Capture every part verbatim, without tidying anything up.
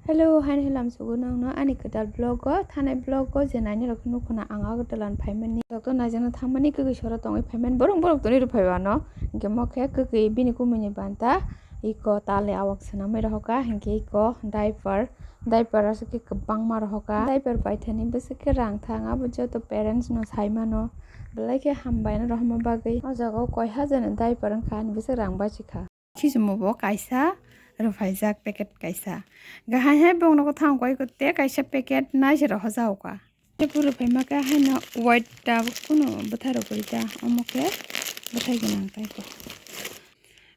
Hello, haino hilam sugo nongno ani kwtal vlog o, thanai vlog o je naini rok nukho na ang Agartala ni phaimani. Doctor naijakna thangmani kwkwi sora tongwi phaimani, borok borok toni rw phaiwano. Hinkhe mo khe kwkwi bini kumui ni banta iko tale awak swnamwi rohoka, hinkhe iko diaper, diaper aswk khe kwbangma rohoka. Diaper paithani bwswk khe rang thang, abo joto parents no sai mano. Belai khe hambai no rohorma bagwi. O jaga o koi hajar ni diaper wngkha, ani bwswk rang bachikha. Khichumo bo kaisa rwphaijak packet kaisa. Gahai hai bongno kwthang koi kwte kaisa packet nai se rohorjak kha. Tei puro phaima khe haino white ta kunu bwthai rok kwrwi ta, omo khe bwthai gwnang tai khe.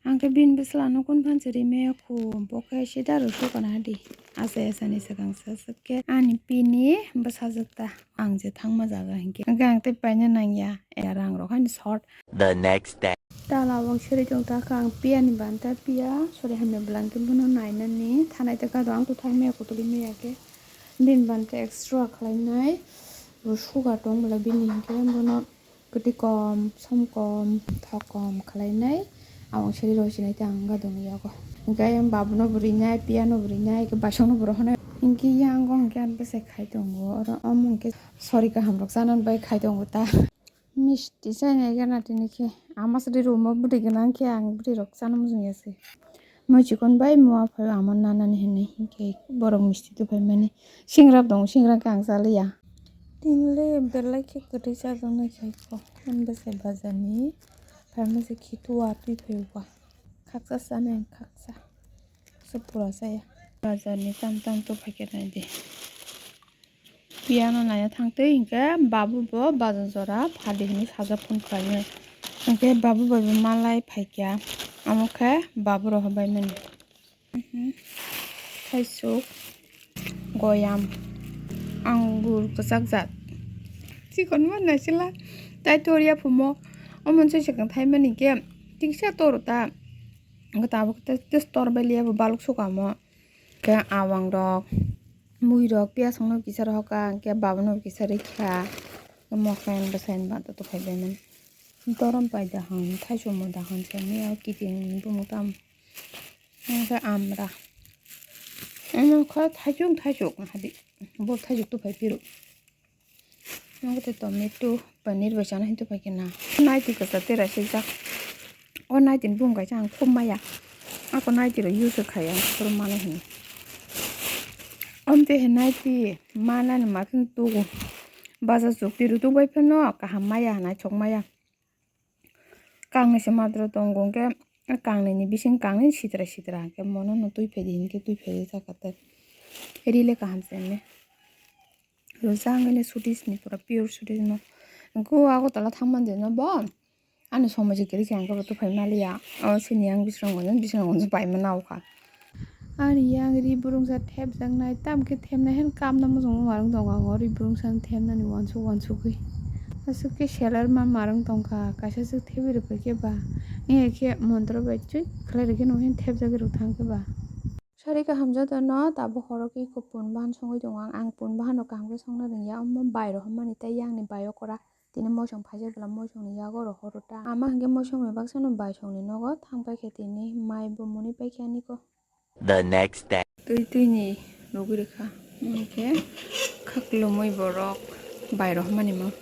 Ang khe bini bwsla no kun phan se rimaya khu, bo khe sida rw sukana di. Achai achani swkang sa swk khe ani pini bwsajwk ta. Ang je thangma jaga hinkhe, hinkhe ang tei paina nangya. E rang rok haino short. The next day. Tala wng seri tong ta kha ang piya ni banta piya, sori hamya bwlangkhe bono nainani thanai ta kha do ang twi thangmaya kutulwi maya khe. Bini banta extra khlainai, bo sugar tong bwla bini hinkhe bono kwtwi kom, som kom, thok kom khlainai. Awang seri rw sinai tei ang wngkha dong yago. Hinkhe ayang babuno bo rinai, piyano bo rinai, hinkhe baisongno bo rohornai. Hinkhe yang o hinkhe ang bwsai khai tongo, oro omo hinkhe sori kaham rok chanani bai khai tongo ta. Misti chainai gana tini khe ama sadi room o bwtwi gwnang khe ang bwtwi rok chana muchung ya se. Moi chikon bai mua phai ama nanani hinwi hinkhe borok misti tubui mani singra bo tongo, singra khe ang chaliya. Tinle belai khe kwtwi chajaknai khai kho. Ani bwsai bazar ni pharmacy khitu watwi phai o ba. Khaksa chanai khaksa. Swk pura chaya. Bazar ni tam tam tubui khe nai di. Piyano naina thangtwi hinkhe babu bo bazar jora phadi hinwi sajak phone khlainai. Hinkhe babu bai bo malai phaikha. Omo khe babu rohor bai mani. Mhm. Thaisuk, goyam, angur kwchak jat. Chikon ma naisila tai tor ya phumo. Omo se swkang thaimani khe tiksa toro ta. Hinkhe tabuk tei tor bai liya bo baluk sukamo. Khe awang rok, mui rok, piyaj rok no kisa rohor kha, hinkhe babu no kisa rikha. Mokhe bwsai ni banta tubui bai mani. Dorom pai da hwn, thaichuk mo da hwn se, mia kiting bumung tam. Hinkhe amra. Ano khe thaichuk, thaichuk hadi. Bo thaichuk tubui phai phiro. Nokhe tomato, paneer bai chana hinwi tubui khe na. Naiti kwchar tei raisijak. O naiti ni bumung kaisa ang khub maya. Ako naiti rok use khai ang, khoro mano hinwi. Omte he naiti manani makhe tugo. Baja chukti rw tubui phano kaham maya, naithok maya. Kangnwi se matro tongo, hwnkhe kangnwi ni bising kangnwi sitra sitra, hwnkhe mono no twi phai di, hinkhe twi phai di, saka tei rile kaham se hwnwi. Rwchap wngkhe sutis ni pura pure sutis no. Hwnkhe o Agartala thangmani je no bo ani somoi se kwrwi se hwnkhe bo tubui phai maliya. O sini yang bisrango, bisrango paima nao kha. Ani yang ri burungsa thepjaknai, tamo khe thepnai, hen kamna muchungma marwng tongo ang o ri burungsa thepnani uansuk uansukgwi. Aswk khe seler ma marwng tongkha, kaisa swk thepwi rwphaikhe ba. Wngya khe montro bai chwi khlai rwkhe nw hen thepjagwi rwthangkhe ba. Sari kaham jotono, tabuk horo khe iko pun bahan songwi tongo ang, ang pun bahan rok kaham khe songna rwngya, omo bai rohormani tei yang ni bai okora. Tini moisong phaijak bwla moisongni yago rohoro ta. Ama hinkhe moisongni baksano baisongni nogo thang paikha tini mai bo mwnwi paikha aniko. The next day. Twi twini rwgwi rwkha. Hinkhe khaklumwi borok bai rohormani mo.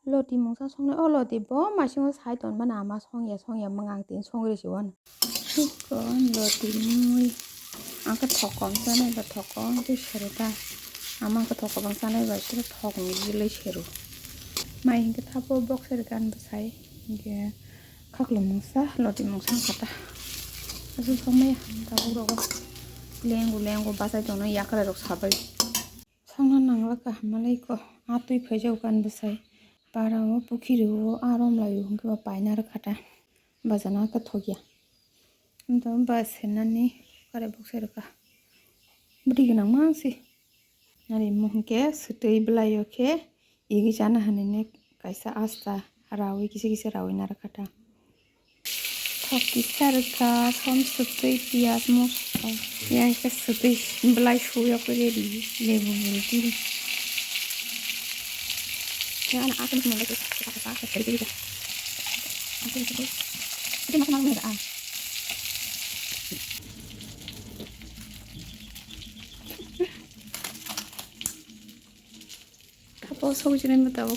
Loti mungsa songnai, o loti bo maisingo sai tonmani ama songya songya mwngang tini songwi rwsi uanw. Chikon loti mui. Ang khe thokom chanai ba thokom tei sero ta. Ama ang khe thokom ang chanai ba sero thok ni bilai sero. Mai hinkhe thapo box sero kan bwsai. Hinkhe khaklumungsa loti mungsa kata. Aswk songmaya tabuk rogo. Lengo lengo bachai tongnai yakrai rok sabai. Songna nangla kaham malai ko. A twi phaijak kan bwsai. Para o pukhiri o a romlai o hinkhe ba paina rwkha ta. Bajana khe thokya. Wngtong ba senani kare bokse rwkha. Bwtwi gwnang ma se. Nari mo hinkhe swtwi bwlai o khe igwi chana hinwi kaisa asta rawi kisa kisa rawi narwkha ta. Thok kisa rwkha, som swtwi, piyaj, moso. Yang khe swtwi bwlai suya khe ready, lebu bo ready. Yang anak aku cuma lagi satu kata kata dari kita. Aku itu. Itu makan malam ya, ah. Post hok sinai ma tabuk.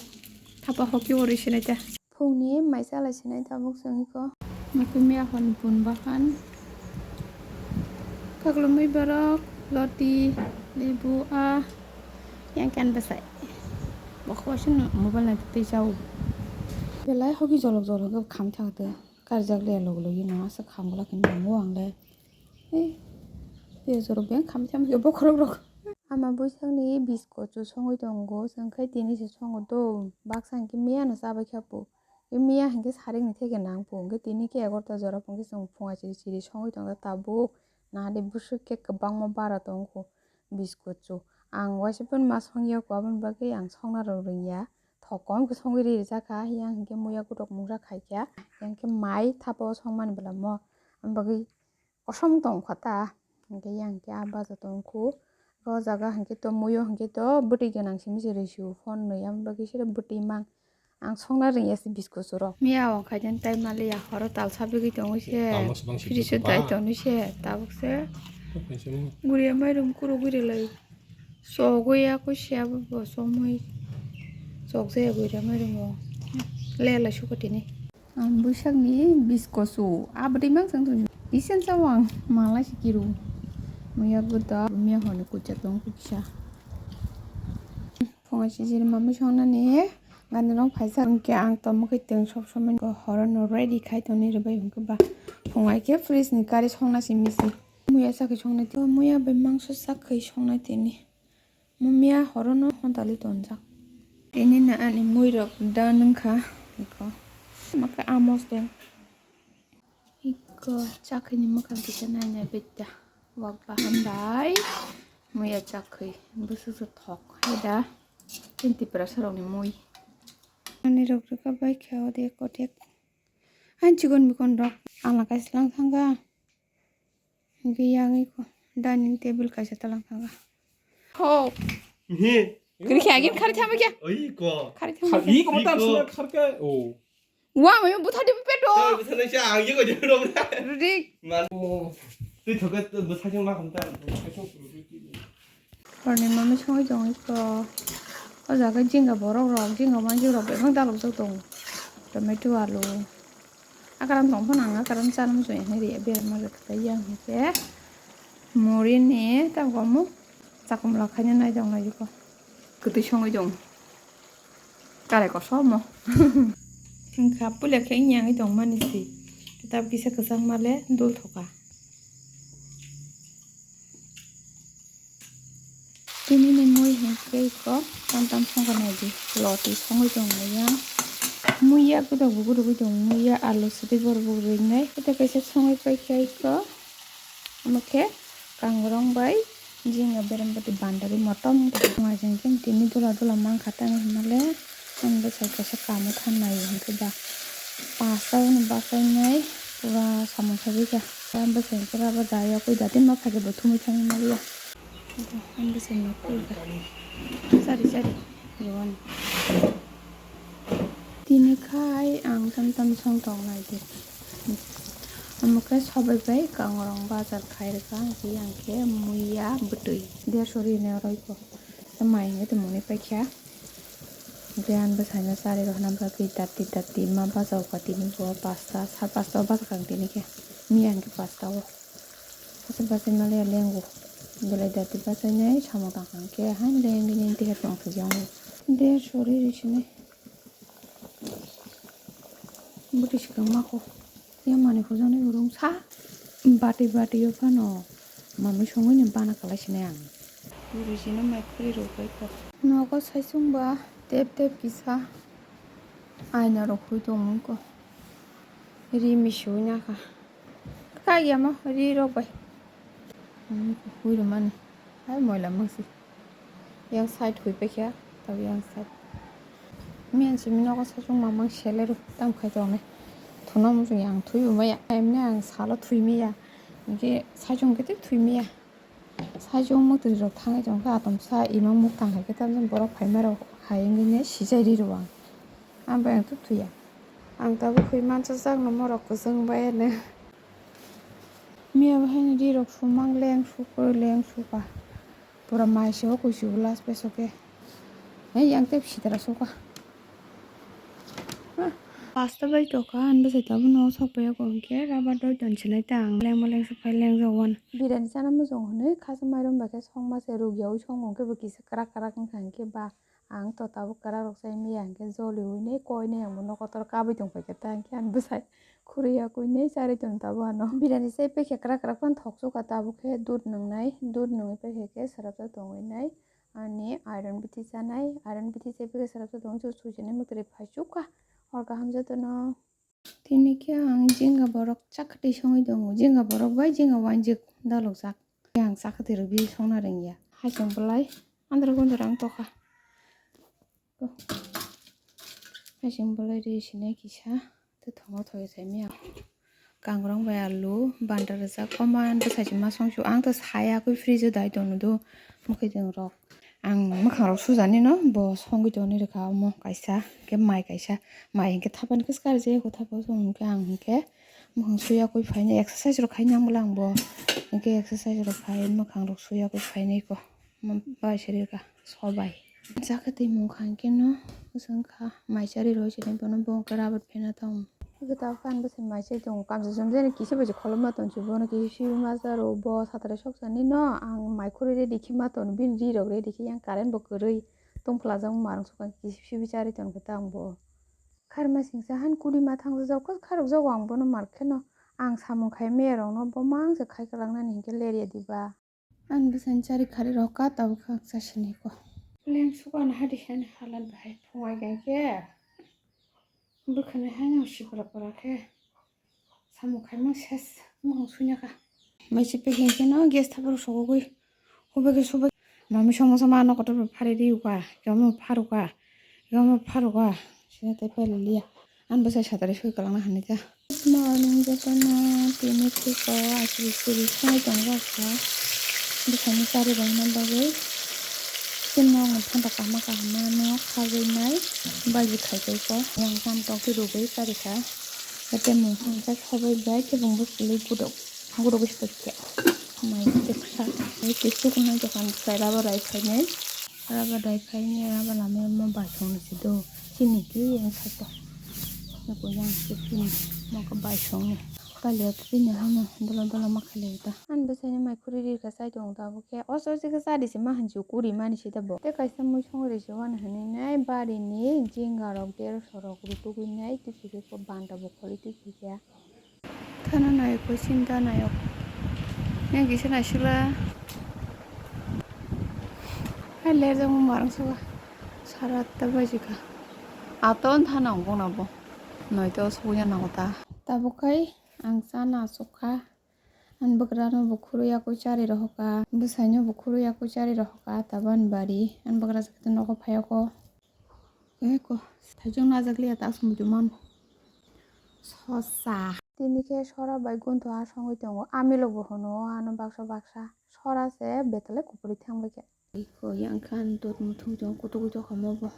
Thapa hoki ori sinai ta. Phungni mai chalai sinai tabuk chwng iko. Makui miya hon bun bahan. Kaklumui borok, loti, lebu, a, yang kan basai. Bokho sino mobile nai tei chao. Belai hoki jolok jolok kham thang te. Karjak le log logi no asa kham gula kini bango ang le. Ei, piyaj rok beng kham thang yo bokhorok rok. Ama bwsakni biskot chu songwi tongo, chwng khe tini se songo do, baksa hinkhe miya no chabai kha po. Miya hinkhe sarik ni theke nang po, hinkhe tini khe egarota jora po, hinkhe chwng phunga chiri chiri songwi tongo tabuk, nahade bwswk khe kwbangma bara tongo biskot chu. Ang waisa phano ma songya ko, aboni bagwi ang songna rw rwngya, thok kom khe songwi ri rijak kha, yang hinkhe muya gotok mungsa khai kha, yang khe mai thapa o songmani bwlamo, aboni bagwi kosom tong kha ta, hinkhe yang khe ah baja tong khu. O jaga hinkhe to muiyo hinkhe to bwtwi gwnang simi se rwsio phone nwi, aboni bagwi sero bwtwi mang. Ang songna rwngya se biskot churok. Miya o khaijani tai maliya horo tal sabigwi tongwi se. Talma swbang se fridge o dai tonwi se tabuk se. Guriya mairum kurugwi rwlai. Chogwi ya khe siya bo chomwi. Chokjaya guriya mairum o. Lela suka tini. Ang bwsakni biskot su abri mang sang tong. Isen sa wang malai si kiru. Muya guda miya honi kucha tong kuksa. Phunga sijiri mami songnani gani rong phaisa. Hwnkhe ang tamo khe teng sob somoi ko horo no ready khai toni rwbai hwnkhe ba. Phunga khe fridge ni kari songna si misi. Muya sakhe songnai tini. Muya bai mangso sakhe songnai tini. Mumiya horono hontali tonjak. Tini na ani muirok da nungkha. Iko. Maka amos den. Iko chakhini mukhang kisa nai nai betta. Wak bahan bai. Muya chakhi. Busu su thok. Hai da. Tin tipra sarok ni mui. Ani rok rika bai kha ode kotek. An chikon mikon rok. Ala kaislang thangka. Hingke yang iko dining table kaisa talang thangka. Ho. He. Kiri khe agin khari thama kya? Oi ko. Khari thama kya? Iko mata suna kharka. Oh. Wa mai butha di peto. Butha nai sa ang iko jero. Rudik. Man. Tui thoka butha jong ma khamta. Horni mami songwi tong iko. O jaga jingga borok rok, jingga manjik rok bebak dalok jak tongo. Tomato, alu. Akaran tong phano ang akaran chana muchung ya hwnwi rw ya, berma rwkha tei yang hwnkhe murini tabuk omo chakhumla khaina nai tong lai jikho. Kwtwi songwi tong. Kare kosom mo. Wngkha puila khe wngya wngwi tongmani se. Tabuk kisa kwchangma le dul thoka. Tini ni mui hinkhe iko tam tam songkha naidi, loti songwi tong mui ya. Mui ya gwdok bo gwdogwi tong mui ya, alu sotwi borok bo rinai. Ita kaisa songwi paikha iko. Omo khe kangrong bai jingga berem bati bandari motom wngkha. Tini dula dula mankha tamo hinmale. Ang bwsai kaisa kamo thangnai hinkhe ba pasta hwnwi bachainai pura samung sagwi kha. Ang bwsai pura bo dayok oi dati ma phaikhe bo thumui thangwi maliya. Ang bwsai no kulkha. Sari sari. Tini khai ang tam tam song tong nai di. Omo khe sobai bai kangrong bazar khai rwkha, ang khe yang khe muiya bwtwi. Dersho ri ne oro iko. Mai hwnwi tongmani paikha. Hwnkhe ang bwsaino charwi rwna bagwi dati dati ma bachao ka tini bo pasta, sa pasta o bachakha ang tini khe. Miya hwnkhe pasta o. Aswk bachai maliya lengo. Belai dati bachainai samung tangkha hwnkhe haino lengwi nini ticket tongthokya wngo. Dersho ri ri sinai. Bwtwi swkang mako. Yang manwi hojani urung sa. Bati bati o phano mamwi songwi ni bana kwlai sinai ang. Bwrwi sino mai khuri rw bai kho. Nogo sai chwng ba tep tep kisa aina rok hui tongmung ko. Ri misi ui nakha. Kaiya mo ri rok bai. Hui rw mani. Hai moila mangsi. Yang side hui paikha, tabo yang side. Miyan simi nogo saichung mamang selero tam khai tongnai. Thuna muchung yang thui bo maya. Emne ang salo thui maya. Hingke saichung kete thui maya. Saichung mutui rok thangwi tongkha atomsa imang muk tang hai khe tamjani borok phaima rok hai wngwi ne sijai ri rw ang. Ang bai ang tub thuya. Ang tabuk hui mansa jak no morok kwchwng bai no. Miya bo haino ri rok sumang leng sukoi leng suka. Pura mai se o kuisu glass peso khe. Hey, yang tep sitra suka. Pasta bai toka, an bwsai tabuk no sok paiya ko hwnkhe rubber doi ton sinai ta ang lengma lengsa phai lengjak wan. Birani chana muchung hwnwi khasa mairum bai khe songma se rukyaui songo hwnkhe bo kisa kwrak kwrak wngkha hwnkhe ba ang to tabuk kwrak rok chai maya hwnkhe joliui nai koi nai ang bo nokotor kabui tong paikha ta hwnkhe ang bwsai khurui yakui nai charwi tong tabuk ano. Birani chai paikha kwrak kwrak phano thok chukha tabuk khe dudh nwngnai, dudh nungwi paikha khe swrapsa tongwi nai. Ani iron bithi chanai, iron bithi chai paikha swrapsa tongwi chuk sujinai mwtwrwi phai chukha. Hor kaham jotono. Tini khe ang jinga borok chakhatwi songwi tongo. Jinga borok bai jinga wanjik dalokjak. Ang chakhatwi rwgwi songna rwngya. Hasing belai andro gondro ang tokha. Hasing belai ri sinai kisa. Tei thongno thoi saimaya. Kangrong bai alu banda rijak. Oman bwsai se ma songsu. Ang to saya kwi fridge o dai tono do. Mwkhwtwng rok. Ang mwkhang rok sujani no bo songwi toni rwkha omo kaisa. Hwnkhe mai kaisa. Mai hwnkhe thapani khe swkar je ko thapa song hwnkhe ang hwnkhe mwkhang suya kwi phainai exercise rok khainai ang bwla ang bo. Hwnkhe exercise rok khai mwkhang rok suya kwi phainai ko. Bai sari ka sobai. Jaka twi mung kha hwnkhe no bwswng kha mai chari roi chini bono bo hwnkhe rabar phena tong. Hwnkhe tabuk khe ang bwsai mai chai tongo kamsa jom jani kisa bai se kholopma tong se bono kisa sibima jaro bo satrai sok sani no ang mai khurui ready khe ma tong bini ri rok ready khe yang current bo kwrwi tong phlajak ma rang sukha kisa sibi chari tong khe ta ang bo. Kharma singsa han kuli ma thang jajak khe kharok jago ang bono mar kheno ang samung khai meya rok no bo mang se khai kwlak nani hwnkhe ler ya diba. Ani bwsani chari khari rok ka tabuk kha chasini ko. Leng sukano hadi sani halal bahai phungai kai khe. Bwkhani haino sipra pra khe. Samung khaimang ses mung sunya kha. Mai se packing khe no gas thapro sogogwi. Hubege subai. Mami samosa ma no kotor phari ri uka. Yomo pharuka. Yomo pharuka. Sini tei pele liya. Ang bwsai satari soi kwlangna hinwi ta. Morning jotono tini thiko aswk suri songwi tongo kha. Bwsani chari rwna bagwi. Chini nokni phanda kahma kahma no khajwi nai baji khai tongkha. Yang khan tokti rwgwi chari kha. Tei mung kha sobai bai khe bung bwswlwi gudok gudok stok khe. Mai tei kisa tei tei suknai dokan bwsai rubber rai khainai. Rubber dai khaini rubber lama mo bai songni se do. Chini ki yang sato. Nako yang se chini mo ka bai songni. Pali atu chini hano dola dola ma khailai ta. An bwsai ni mai khuri ri ka sai tong ta bo khe. Oso se ka sadi se ma hanju kuri mani se ta bo. Te kaisa mui song ri se wan hani nai bari ni jinga rok derso rok rutugwi nai tu se ko banda bo kholi tu se ya. Thana nayok bai sinta nayok. Yang kisa naisila. Hai ler jang marang suga. Sara ta bajika. Aton thana ongkong na bo. Noi to suya na kota. Tabuk kai ang sana sukha. An bwkrano bo khurui yakui chari rohoka. Bwsaino bo khurui yakui chari rohoka. Taban bari. An bwkra sakhe nogo phayoko. Eko, thaichung najak liya ta aswk muitu mano. Sosa. Tini khe sora bai guntu ha songwi tongo. Amilok bo hwno ano baksa baksa. Sora se betale kupuri thangbai khe. Eko yang khan dot muthung jong kutuk jok hamo bo.